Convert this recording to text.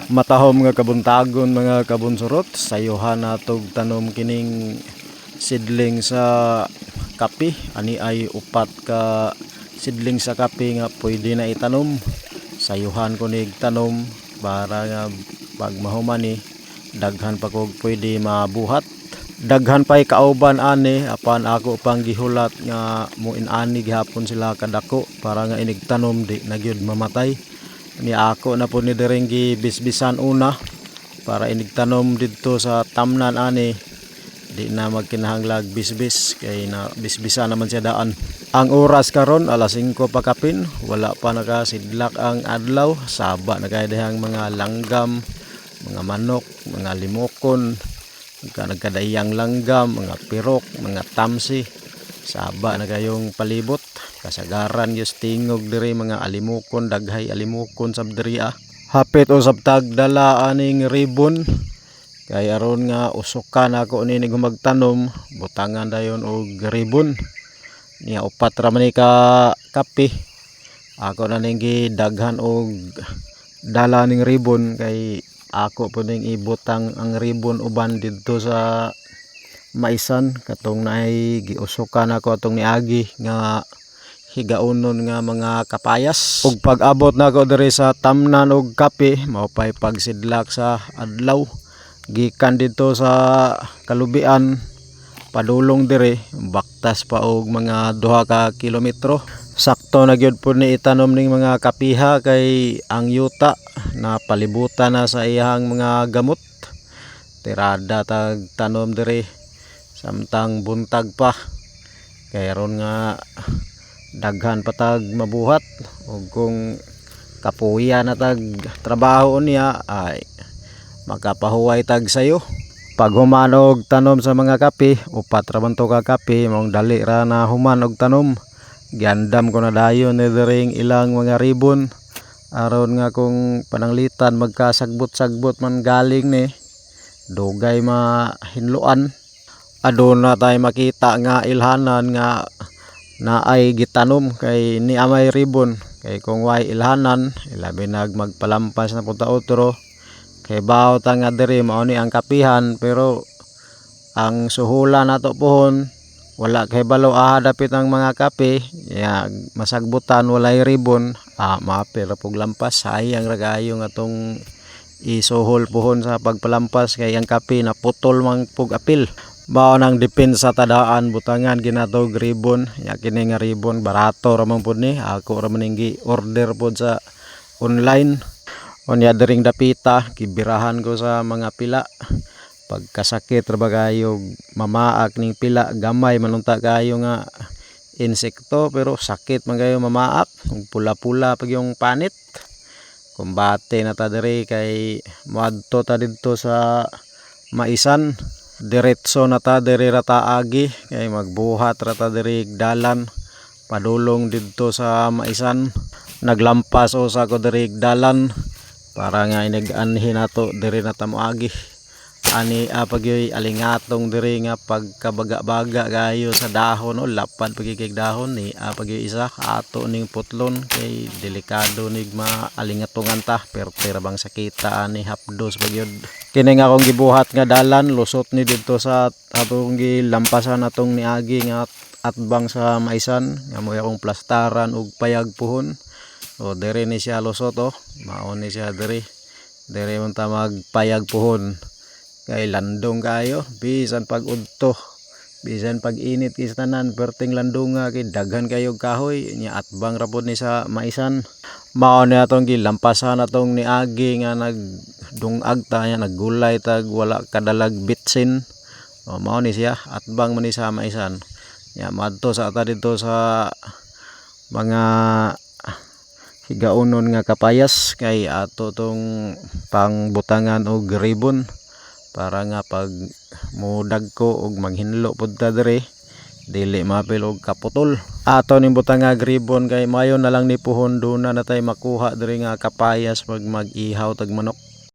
Matahom nga kabuntagon, mga kabunsurot. Sayuhan natog tanom kining sidling sa kape. Ani ay upat ka sidling sa kape nga pwede na itanom. Sayuhan ko nig tanom para nga pag mahuman ni, daghan pa kog pwede mabuhat. Daghan pa'y kauban ani, apan ako pang gihulat nga mo-inani gihapon sila kadako para nga inig tanom di na gyud mamatay. Ni ako na po ni diring gibisbisan una para inig tanom didto sa tamnan ani di na magkinahanglag bisbis kay na bisbisan naman siya daan. Ang oras karon alas 5 pa kapin, wala pa nakasidlak ang adlaw. Saba na kay dihang mga langgam, mga manok, mga limokon, nagkadaiyang langgam, mga pirok, mga tamsi. Saba na kayong palibot. Kasagaran gyud tingog diri mga alimukon, daghay alimukon sab diri ah. Hapit usab tag dala aning ribbon kay aron nga usukan ako ni nig magtanom, butangan dayon og ribbon. Niya upat ra man ni ka kape. Ako na ning gidaghan og dala ning ribbon kay ako po ning ibutang ang ribbon uban didto sa maisan katong naay giusukan ako atong niagi nga higaonon nga mga kapayas. Ug pag-abot nako diri sa tamnan og kape, mao pay pagsidlak sa adlaw. Gikan didto sa kalubian padulong diri, baktas pa og mga 2 ka kilometro. Sakto na gyud pud ni itanom ning mga kapiha kay ang yuta na palibutan na sa iyang mga gamot. Tirada tag tanom diri samtang buntag pa kay aron nga daghan pa tag mabuhat, ug kung kapuya na tag trabaho niya ay makapahuway tag sayo. Pag human og tanom sa mga kape, upat ra man to ka kape, maong dali ra na human og tanom. Giandam ko na dayon ni diring ilang mga ribbon aron nga kung pananglitan magkasagbot-sagbot man galing ni, dugay mahinloan. Aduna tay makita nga ilhanan nga naay gitanom kay ni amay ribbon, kay kung way ilhanan, ilabi nag magpalampas na punta otro, kay bawo ta nga diri mao ni ang kapihan, pero ang suhulan nato pohon wala kay balo aha dapit ang mga kape ya, masagbutan walay ribbon, maapil ra pug lampas. Sayang ra kaayo nga atong isuhol pohon sa pagpalampas kay ang kape na putol man pug apil. Mao nang depensa tadaan, butangan ginatog ribbon. Ya kini nga ribbon barato ra man pud ni, ako ra man ning gi-order pod sa online. Unya diring dapita gibirahan ko sa mga pila. Pagkasakit ra ba kayo mamaak ning pila, gamay man unta kayo nga insekto pero sakit man kayo mamaak ug pula-pula pag yung panit. Kumbate na ta diri kay moadto ta didto sa maisan. Diretso na ta diri ra ta agi kay magbuhat ra ta diri dalan padulong didto sa maisan. Naglampas usa ko diri dalan para nga inig-anhi nato diri na ta moagi. Ani pagyoy alingatong diri nga pagkabaga-baga kayo sa dahon o lapad pagkikig dahon ni pagyoy isa ato ning putlon kay delikado nig maalingatungan ta, perte ra bang sakita ani, hapdos pagyud. Kini nga akong gibuhat nga dalan lusot ni didto sa atong gilampasan atong niagi nga atbang sa maisan nga mo akong plastaran og payag puhon. O diri ni siya lusot, oh, mao ni siya diri. Diri man ta magpayag puhon kay landong kayo bisan pag udto, bisan pag init kay sa tanan perting landonga kay daghan kayo kahoy. Nya atbang ra pod ni sa maisan. Mao ni atong gilampasan atong niagi nga nagdungag ta nya naggulay tag wala kadalag bitsin. O mao ni siya, atbang man ni sa maisan. Nya madto sa ta didto sa mga higaonon nga kapayas kay ato tong pangbutangan og ribbon para nga pag mudagko og maghinlo pud ta diri dili maapil og kaputol. Ato ning butangag ribbon kay mayo na lang ni puhon duna na tay makuha diri nga kapayas pag mag-ihaw tag manok.